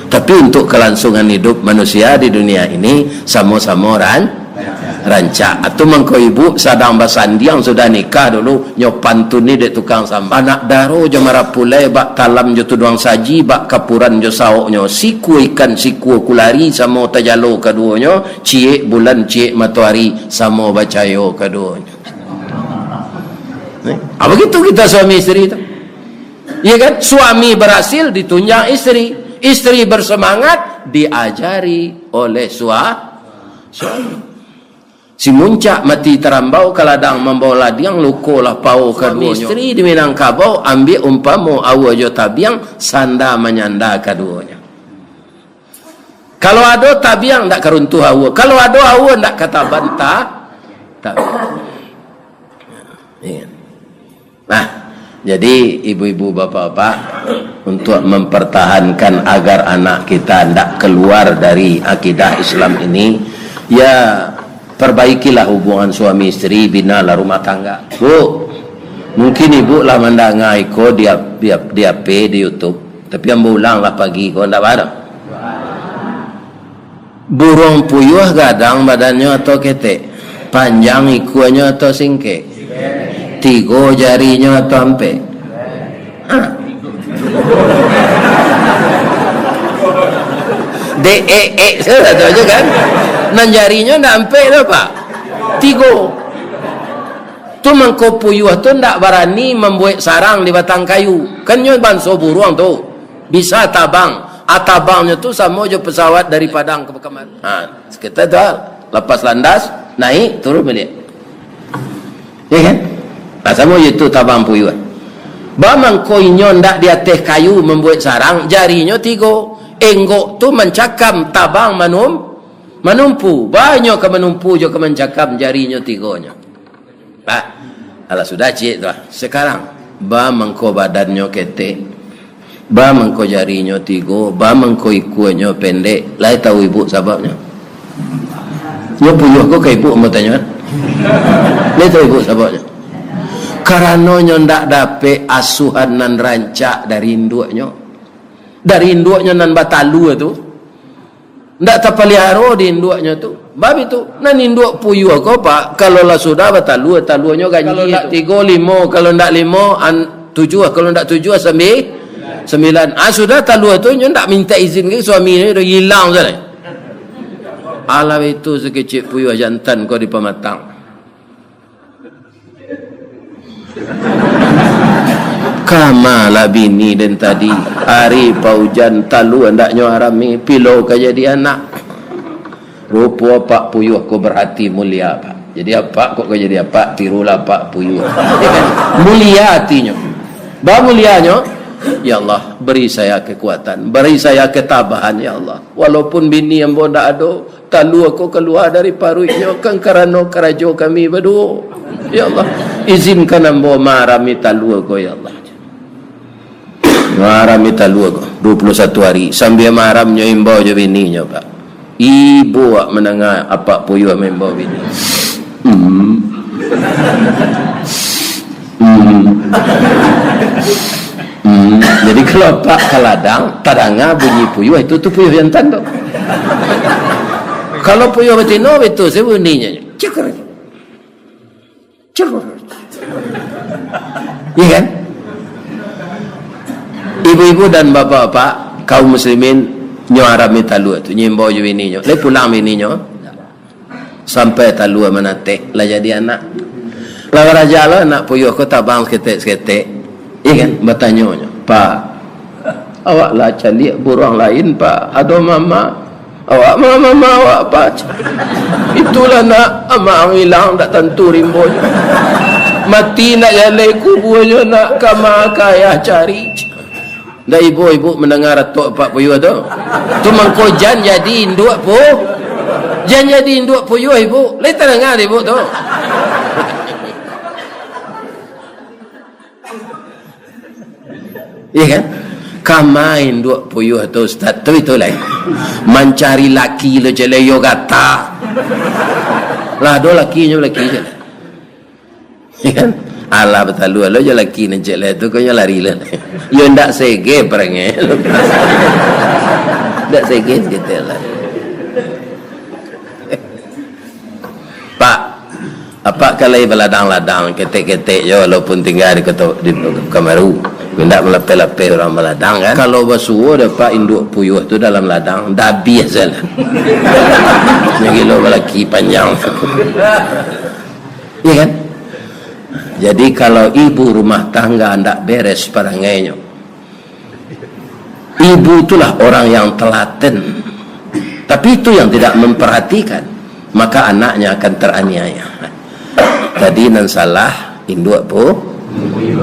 Tapi untuk kelangsungan hidup manusia di dunia ini, samo-samo ran-, rancak. Atu mangko ibu sadang basandiang sudah nikah dulu, nyo pantuni dek tukang sambal. Anak daro jo marapulai, bak talam jo tuduang saji, bak kapuran jo saoknyo, sikua ikan, sikua kulari, samo tajalo kaduonyo, ciek bulan, ciek matoari, samo bacayo kaduonyo. Eh, ah, begitu kita suami isteri tu. Ya kan? Suami berhasil ditunjang isteri. Isteri bersemangat diajari oleh sua-, suami. Si muncak mati tarambau, ka ladang mambao ladiang, luko lah pao kaduonyo. Suami isteri di Minangkabau, ambiak umpamo aua jo tabiang, sanda manyanda kaduonyo. Kalau ado tabiang, ndak ka runtuh aua. Kalau ado aua, ndak ka tabanta tabiang. Iya. Nah, jadi ibu-ibu, bapak-bapak, untuk mempertahankan agar anak kita ndak keluar dari akidah Islam ini, ya, perbaikilah hubungan suami isteri, binalah rumah tangga. Bu, mungkin ibu lah mandanga iko di, di, di H P, di YouTube, tapi ambo ulang lah pagi ko, ndak baa doh. Buruang puyuah gadang badannyo atau ketek? Panjang ikuanyo atau singkek? Tigo jarinyo atau ampek? Ha. Dek ek-ek sajo kan? Nan jarinyo ndak ampek doh, Pak. Tigo. Tu mangko puyuah tu ndak barani mambuek sarang di batang kayu. Kan nyo banso buruang tu. Bisa tabang. A, tabangnyo tu samo jo pesawat dari Padang ka kamari. Ha, sekitar tu, ha. Lapas landas, naik, turun baliak. Ya kan? Nah, samo jo tu tabang puyuah. Baa mangko inyo ndak di ateh kayu mambuek sarang, jarinyo tigo. Enggok tu mancakam, tabang manum-, manumpu. Baa inyo ka manumpu jo ka mancakam jarinyo tigonyo. Ah, alah sudah ciek tu lah. Sekarang, baa mangko badannyo ketek, baa mangko jarinyo tigo, baa mangko ikuanyo pendek, lai tahu ibu sababnyo? Nyo puyuah ko ka ibu ambo tanyo, eh? Lai tahu ibu sababnyo? Karano nyo ndak dapek asuahan nan rancak dari induaknyo. Dari induaknyo nan batalua tu. Ndak tapaliaro di induaknyo tu. Bab itu, nan induak puyuah ko, Pak, kalau lah sudah batalua, taluanyo ganjia tu. Kalau ndak tigo, limo, kalau ndak limo, an-, tujuah, kalau ndak tujuah, sambi-, sambilan. Ah, sudah talua tu, nyo ndak mintak izin ka suaminyo, ilang sajo. Alah itu sakecek puyuah jantan ko di pamatang. Kama lah bini den tadi, ari paujan talua ndak nyo arami, pilo ka jadi anak. Rupo apak puyuah ko berhati mulia, Pak. Jadi apak kok ka jadi apak, tirulah apak puyuah. Ya kan? Mulia hatinyo. Baa mulianyo? Ya Allah, beri saya kekuatan, beri saya ketabahan, ya Allah. Walaupun bini ambo ndak ado, talua ko kalua dari paruiknyo, kan karano karajo kami baduo. Ya Allah, izinkan ambo maarami talua ko, ya Allah. Maarami talua ko, dua puluh satu hari, sambia maaramnyo imbau jo bininyo, Pak. Ibo awak mandanga apak puyuah maimbau bini. Hmm. Hmm. Hmm. Jadi, kalau apak ka ladang, tadanga bunyi puyuah, itu tu puyuah jantan tu. Kalau puyuah batino, itu sajo bunyinyo. Ceker. Ceker. Iya kan? Ibu-ibu dan bapak-bapak, kaum muslimin, nyo arami talua tu, nyo imbau jo bininyo. Lai pulang bininyo. Sampai talua manatek, lah jadi anak. Lah baraja lo anak puyuah ko tabang saketek-saketek. Iya kan? Batanyo nyo, "Pak, awak lah caliak buruang lain, Pak. Ado mama. Awak mama, mama awak, Pak." "Itulah, nak, amak ang ilang, ndak tantu rimbonyo. Mati ndak jaleh kubuanyo, nak, kama ka ayah cari." Ndak ibo ibu mandanga ratok apak puyuah tu? Tu mangko jan jadi induak pu-, jan jadi induak puyuah ibu. Lai tadanga dek ibu tu? Iya kan? Kama induak puyuah tu, Ustaz, tu itu lai. Mancari laki lo cek lai, yo gata. Lah ado lakinyo, laki cek lai. Kan? Alah, batalua lo jo laki nan cek lai tu, ko nyo lari lah. Yo ndak sege parangai. Ndak sege saketek lah. Pak, apak kan lai baladang-ladang, ketek-ketek jo, walaupun tingga di Koto, di Pekanbaru. Indak malapeh-lapeh urang baladang, kan? Kalau basuo dek apak induak puyuah tu dalam ladang, dabiah salah. Nyo gilo balaki panjang. Iya kan? Jadi, kalau ibu rumah tangga ndak beres parangainyo, ibu itulah orang yang telaten. Tapi itu yang tidak memperhatikan. maka anaknya akan teraniaya. Tadi nan salah induak pu-,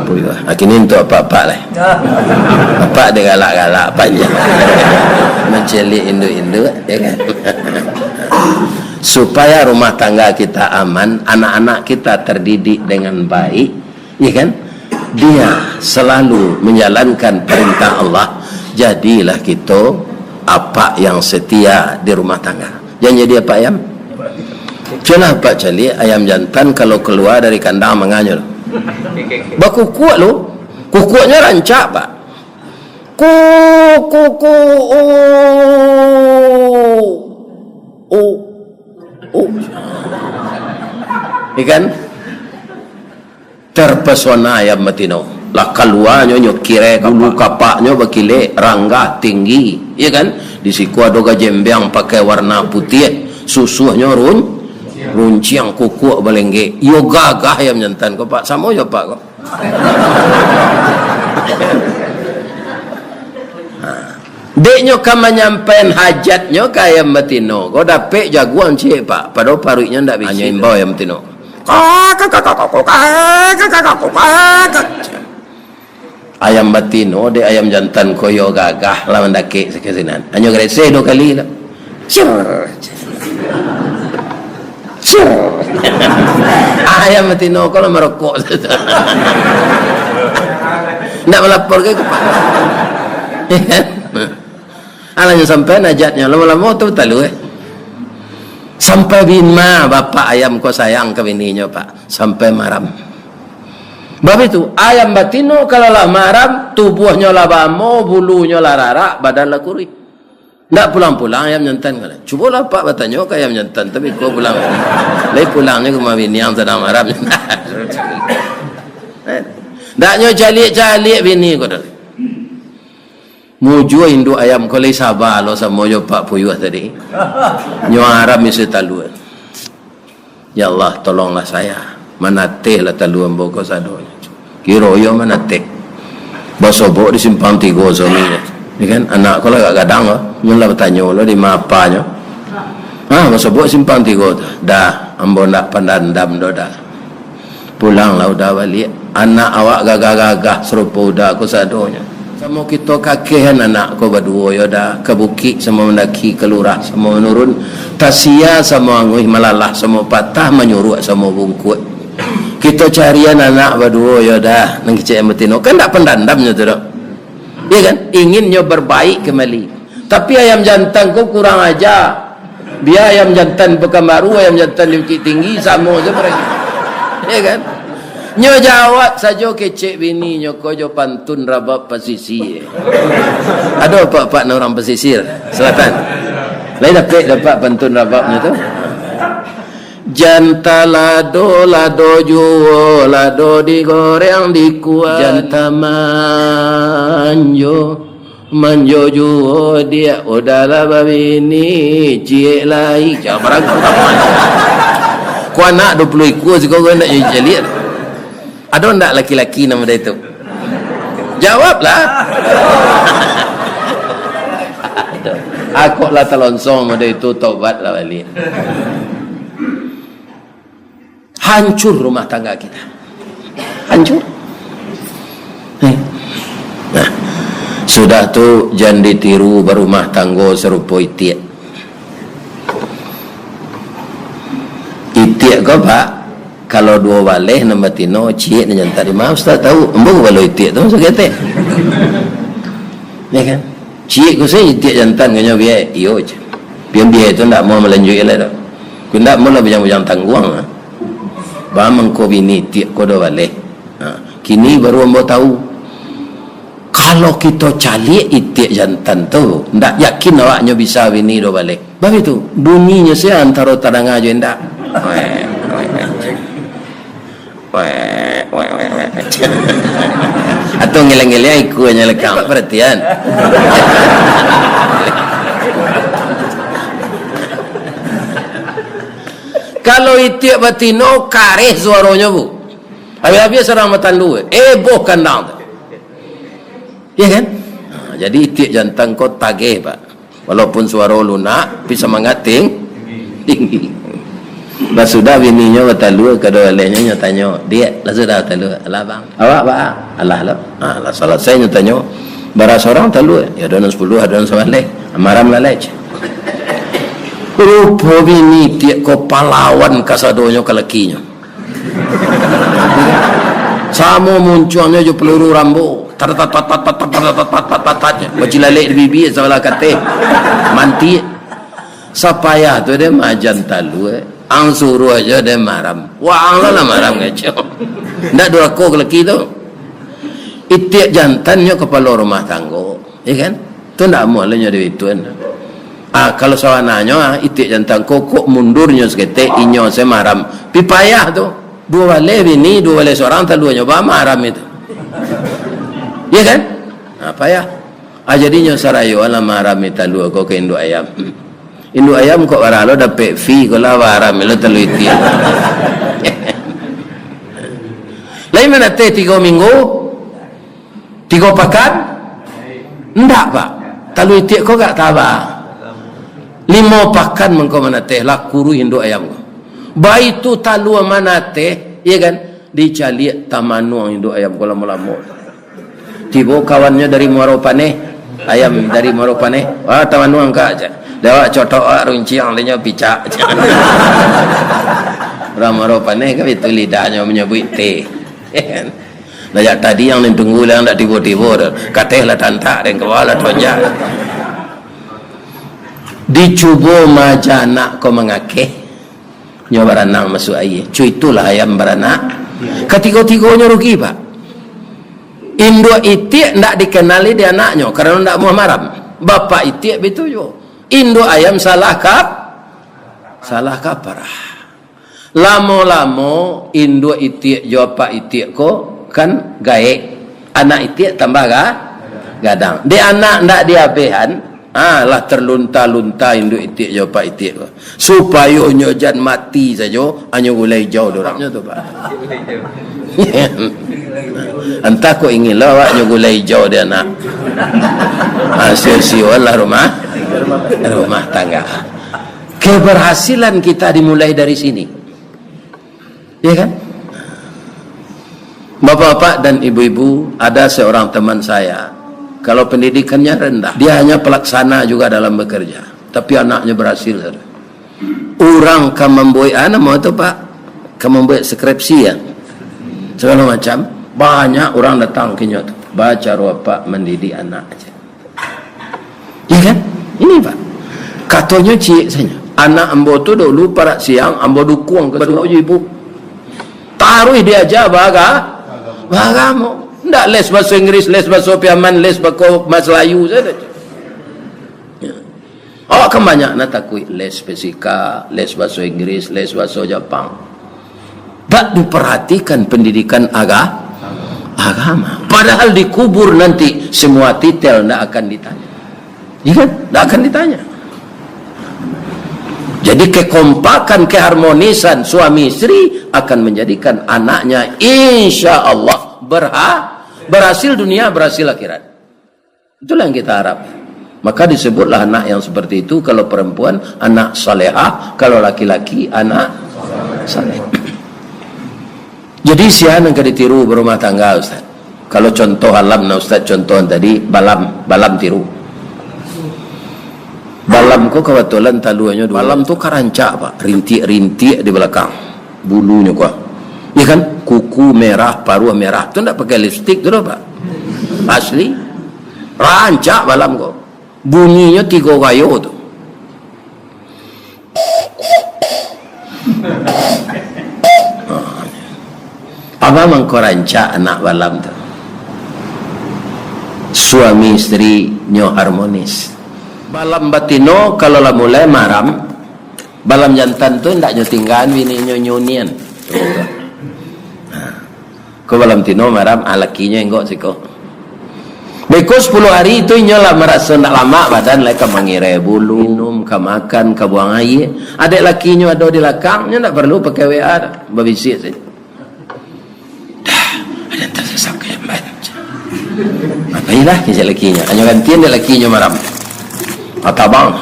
puyuah. Ah, kini untuak apak-apak lah. Apak dek galak-galak panjang mancaliak induak-induak, ya kan? Supaya rumah tangga kita aman, anak-anak kita terdidik dengan baik, ya kan? Dia selalu menjalankan perintah Allah. Jadilah kito apak yang setia di rumah tangga. Jan jadi apak ayam. Cubolah apak caliak ayam jantan kalau kalua dari kandang manganyo. Bakukuak lo. Kukuaknyo rancak, Pak. Ku, ku, ku, u, u, u. Ikan terpesona ayam batino. Lah kaluanyo, nyo kirek, bulu kapaknyo bakilek, ranggah, tinggi, ya kan? Di siku ado gajembeang pakai warna putiah, susuahnyo run-, runciang, kukuak balenggek. Iyo gagah ayam jantan ko, Pak. Samo jo Pak ko. Ha. Dek nyo ka manyampaian hajatnyo ka ayam batino ko, dapek jaguang ciek, Pak. Padahal paruiknyo ndak bisi. Hanyo imbau ayam batino. Ayam batino dek ayam jantan ko iyo gagah lah mandakek sakasinan. Hanyo gareseh duo kali lah. Cir. Cir. Ayam batino ko lah marokok. Ndak malapor ka Pak. Alah nyo sampai najatnyo, lamo-lamo tu talua, eh. Sampai bima bapak ayam ko sayang ka bininyo, Pak. Sampai maram. Bab itu, ayam batino kalau lah maram, tubuahnyo lah bamo, bulunyo lah rarak, badan lah kuruih. Ndak pulang-pulang ayam jantan ko. Cubolah Pak batanyo ka ayam jantan, tapi ko pulang. Lai pulangnyo ka rumah bini yang sadang maram. Ndak nyo caliak-caliak bini ko dah. Mujua induak ayam ko lai saba lo samo jo Pak Puyuah tadi. Nyo aram isi talua. Ya Allah, tolonglah saya. Manatehlah talua ambo ko sadonyo. Kiro iyo manateh. Basobok di simpang tigo suaminyo. Ya kan? Anak ko lah agak gadang lah. Nyo lah batanyo lo di ma apanyo. Ha, basobok simpang tigo tu. Dah, ambo ndak pandandam doh dah. Pulanglah Uda baliak. Anak awak gagah-gagah sarupo Uda ko sadonyo. Samo kito kakehan anak ko baduo yo Da, ka bukik samo mandaki, ka lurah samo manurun, tasia samo anguih, malalah samo patah, manyuruak samo bungkuak. Kito carian anak baduo yo Da, nan kecek nan batino. Kan ndak pandandamnyo tu doh. Iya kan? Inginnyo barbaik kambali. Tapi ayam jantan ko kurang aja. Bia ayam jantan Pakanbaru, ayam jantan di Bukittinggi, samo se baragi. Ya kan? Nyo jawab sajo kecek bininyo ko jo pantun rabab pasisia. Ado apak-apak nan urang pasisia selatan? Lai dapek dek apak pantun rababnyo tu? Jantan lado, lado juo, lado digoreng di kuah. Jantan manjo, manjo juo diak, Uda lah babini, ciek lai. Jan barang ko anak duo puluah ikua siko ko ndak jadi caliak. Ado ndak laki-laki nan model itu? Jawablah. Akok lah talonsong model itu, tobatlah baliak. Hancur rumah tangga kita. Hancur. Eh. Nah, sudah tu jan ditiru barumah tanggo sarupo itiak. Itiak ko, Pak, kalau duo baleh nan batino, ciek nan jantan. Maaf, Ustaz, tahu. Ambo balo itiak tu, saketek. Ya kan? Ciek ko se itiak jantan ko nyo biai, iyo je. Pian biai tu ndak mau malanjuik lai doh. Ko ndak mau lah bujang-bujang tangguang lah. Ba mangko bini itiak ko duo baleh. Ha, kini baru ambo tahu. Kalau kito caliak itiak jantan tu, ndak yakin awaknyo bisa bini duo baleh. Baitu, bunyinyo se antaro tadanga jo indak. Weh, weh, weh. Weh, weh, weh, weh. Atau ngeleng-ngeleng ikuanyo lekang. Perhatian. Kalau itiak batino, kareh suaronyo, Bu. Habis-habis surang batandu, eh, boh kandang tu. Ya kan? Ha, jadi itiak jantan ko tageh, Pak. Walaupun suaro lunak, tapi samangat ting-, tinggi. Lah sudah bininyo batalua, kaduo balehnyo nyo tanyo, "Diak, lah sudah batalua?" "Alah, Bang." "Awak, Bang?" "Alah lo." Ha, lah salasai nyo tanyo, "Bara sorang talua?" "Yo, ado nan sapuluah, ado nan sabaleh." "Maram lah lai." Rupo bini itiak ko palawan kasadonyo ka lakinyo. Samo muncuangnyo jo peluru Rambo. Tat, tat, tat, tat, tat, tat, tat, tat, tat, tat, tat. Bacilalek di bibia sabalah kateh. Mantiak. Sapayah tu deh maajan talua. Ang suruah jo deh maram. Wah, ang lah maram ngaco. Ndak durako ka laki tu. Itiak jantan nyo kapalo rumah tanggo, ya kan? Tu ndak amuah lai nyo dibituan. Ah, kalau sabananyo, ah, itiak jantan ko kok mundurnyo saketek, inyo se maram. Pi payah tu. Duo baleh bini, duo baleh sorang, taluanyo ba maram itu. Ya kan? Ah, payah. Ah, jadinyo sarayoan lah maram talua ko ka induak ayam. Induak ayam kok bara lo dapek fee ko lah, bara lo talua itiak. Lai manateh tigo minggu, tigo pakan? Ndak, Pak. Talua itiak ko agak taba. Limo pakan mangko manateh, lah kuruih induak ayam ko. Baitu talua manateh, iya kan? Dicaliak tamanuang induak ayam ko lamo-lamo. Tibo kawannyo dari Muaro Paneh, ayam dari Muaro Paneh. "Wah, tamanuang, Kak," cak. "Dek awak cotok, awak runciang, dek nyo picak," cak. Urang Muaro Paneh kan itu lidahnyo manyabuik teh. Lah jak tadi ang nan tunggu lah, ndak tibo-tibo doh. Kateh lah tantak, den kawa lah tonjak. Dicubo maaja anak ko mangakeh. Nyo baranang masuak aia. Cuitulah ayam baranak. Katigo-tigonyo rugi, Pak. Induak itiak ndak dikenali di anaknyo, karano ndak amuah maram. Bapak itiak bitu juo. Induak ayam salah kap-, salah kaprah. Lamo-lamo induak itiak jo apak itiak ko kan gaek. Anak itiak tambah ga-, gadang. Dek anak ndak diabehan, ah, lah terlunta-lunta induak itiak jo apak itiak ko. Supayo nyo jan mati sajo, anyo gulai ijau dek urang nyo tu, Pak. Antah kok ingin lo awak nyo gulai ijau dek anak. Ah, sio-sio lah rumah, rumah tangga. Keberhasilan kita dimulai dari sini. Ya kan? Bapak-bapak dan ibu-ibu, ada seorang teman saya, kalau pendidikannya rendah, dia hanya pelaksana juga dalam bekerja, tapi anaknya berhasil, saudara. Urang ka mambuek, ah, namo tu, Pak? Ka mambuek skripsi, ya? Segala macam, banyak urang datang ka inyo tu. Bacaro apak mandidik anak aja. Ya kan? Ini, Pak. Katonyo ciek sajo. Anak ambo tu dulu parak siang, ambo dukuang ka surau jo ibu. Taruih diaja baga-, bagamo. Ndak les baso Inggris, les baso Piaman, les bako-, Mas Layu sajo. Ya. Awak kan banyak nan takuik les fisika, les baso Inggris, les baso Japang. Ndak diperhatikan pendidikan aga-, agama. Padahal dikubur nanti semua titel ndak akan ditanya. Ya kan? Ndak akan ditanya. Jadi kekompakan, keharmonisan suami istri akan menjadikan anaknya insya Allah berha-, berhasil dunia, berhasil akhirat. Itulah yang kita harap. Maka disebutlah anak yang seperti itu, kalau perempuan, anak salehah, kalau laki-laki, anak saleh. Jadi, sia nan ka ditiru barumah tangga, Ustaz. Kalau contoh alam, nah, Ustaz contoh tadi, balam, balam tiru. Balam ko kabatulan taluanyo duo. Balam tu ka rancak, Pak. Rintiak-rintiak di balakang. Bulunyo ko. Iya kan? Kuku merah, paruah merah. Tu ndak pakai lipstik tu doh, Pak. Asli. Rancak balam ko. Bunyinyo tigo gayo tu. Apa mangko rancak anak balam tu? Suami isteri nyo harmonis. Balam batino kalau lah mulai maram, balam jantan tu ndak nyo tinggaan bininyo nyunian. Nah. Ko balam tino maram, ah, lakinyo enggok siko. Beko sapuluah ari tu inyo lah maraso ndak lamak badan, lai ka mangirai bulu, minum, ka makan, ka buang aia. Adek lakinyo ado di lakang, nyo ndak paralu pakai W A doh, babisiak sajo. Dah, aden tasasak ka jamban. Apolah, kecek lakinyo. Anyo gantian dek lakinyo maram. Atabang.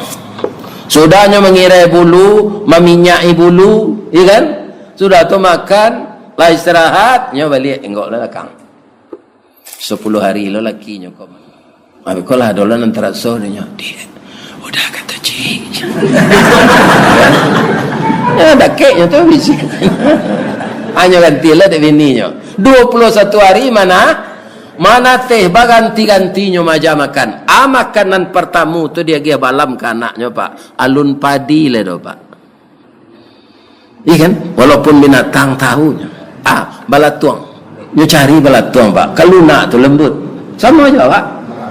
Sudahnyo mangirai bulu, maminyaki bulu, Iya kan? Sudah tu makan, lah istirahat, nyo baliak, inggok lah lakang. Sapuluah hari lo lakinyo ko. Abih ko lah ado lah nan taraso dek nyo. "Diak, udah," kato, "ciek." Ya, dakeknyo tu bisi. Hanyo ganti lah dek bininyo. Duo puluah satu hari mana, manateh baganti-gantinyo maja makan. Ah, makanan partamu tu diagiah balam ka anaknyo, Pak. Alun padi lai do, Pak. Iya kan? Walaupun binatang tahu nyo. Ah, balatuang. Nyo cari balatuang, Pak. Ka lunak tu lembut. Samo aja, Pak.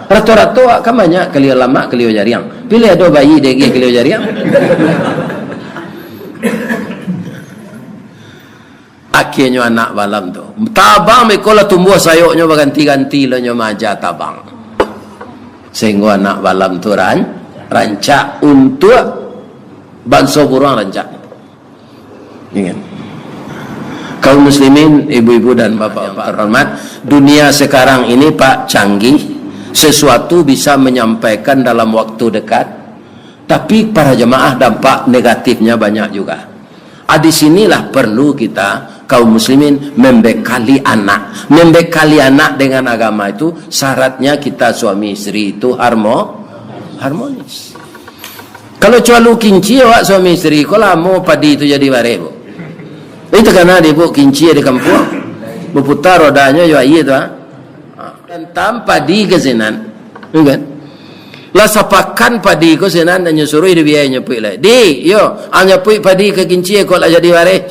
Rato-rato awak kan banyak kalio lamak, kalio jariang. Pilih ado bayi dek kalio jariang. Akhirnyo anak balam tu. Tabang beko lah tumbuah sayoknyo baganti-ganti lah nyo maja tabang. Sehinggo anak balam tu ran-, rancak untuak banso buruang rancak. Ingat. Kaum muslimin, ibu-ibu dan bapak-bapak terhormat, dunia sekarang ini, Pak, canggih, sesuatu bisa menyampaikan dalam waktu dekat, tapi para jemaah dampak negatifnya banyak juga. Ah, di sinilah perlu kita, kaum muslimin, membekali anak. Membekali anak dengan agama itu syaratnya kita suami isteri itu harmo-, harmonis. Kalau cualu kinci awak suami isteri ko, lamo padi tu jadi bareh, Bu. Itu kana di, Bu, kinci di kampuang. Baputa rodanyo jo aia tu, ah. Ha. Tanam padi ka sinan. Yo kan? Lah sapakan padi ko sinan, nyo suruah di biai nyapuik lai. "Di, yo, ang nyapuik padi ka kinci ko lah jadi bareh."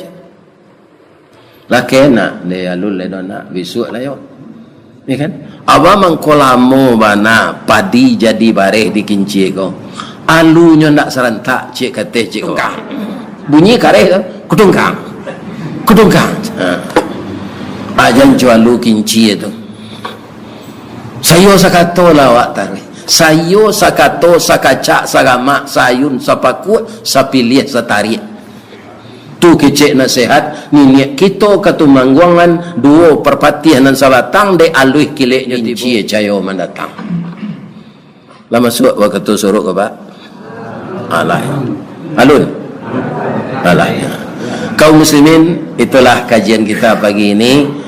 Lah kena, deh, alun lai do nak, bisuak lah yo. Yo kan? Abah mangko lamo bana padi jadi bareh di kinci ko. Alunyo ndak sarantak, ciek kateh, ciek ko. Tungkang. Bunyi kareh tu, kutungkang. Kutungkang. Ha. Ajan cualu kinci tu. Sayo sakato lah awak taruih. Sayo sakato, sakacak, sagamak, saayun, sapakuak, sapiliah, satariak. Tu kecek nasihat niniak kito Katumangguangan, duo Parpatiah nan sabatang, dek aluih kilek nyo tibo, cayo mandatang. Lah masuak wakatu suruk ko, Pak? Alah. Alun? Alah. Kaum muslimin, itulah kajian kita pagi ini.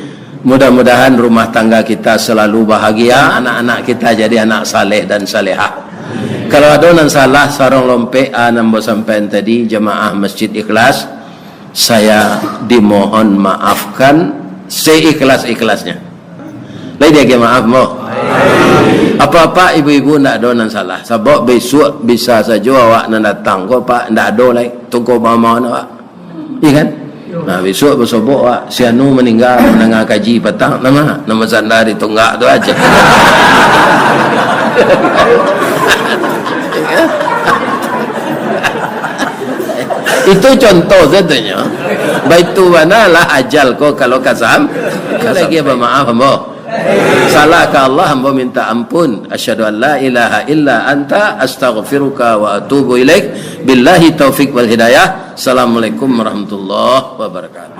Mudah-mudahan rumah tangga kita selalu bahagia, anak-anak kita jadi anak saleh dan salehah. Kalau ado nan salah, sarong lompek, ah, nan ambo sampaian tadi, jamaah Masjid Ikhlas, saya dimohon maafkan seikhlas-ikhlasnya. Lai diagiah maaf, ambo? Apak-apak, ibu-ibu, ndak ado nan salah. Sabab bisuak bisa sajo awak nan datang ko, Pak, ndak ado lai. Tungko bamaon awak. Iya kan? Nah, bisuak basobok awak, si anu maningga mandanga kaji patang, nama? Nan basanda di tunggak tu aja. Itu contoh sajo nyo. Baitu bana lah ajal ko kalau kasam. Lagi bamaaf, ambo. Salah ka Allah, ambo minta ampun. Asyhadu an la ilaha illa anta, astaghfiruka wa atubu ilaik. Billahi taufik wal hidayah. Assalamualaikum warahmatullahi wabarakatuh.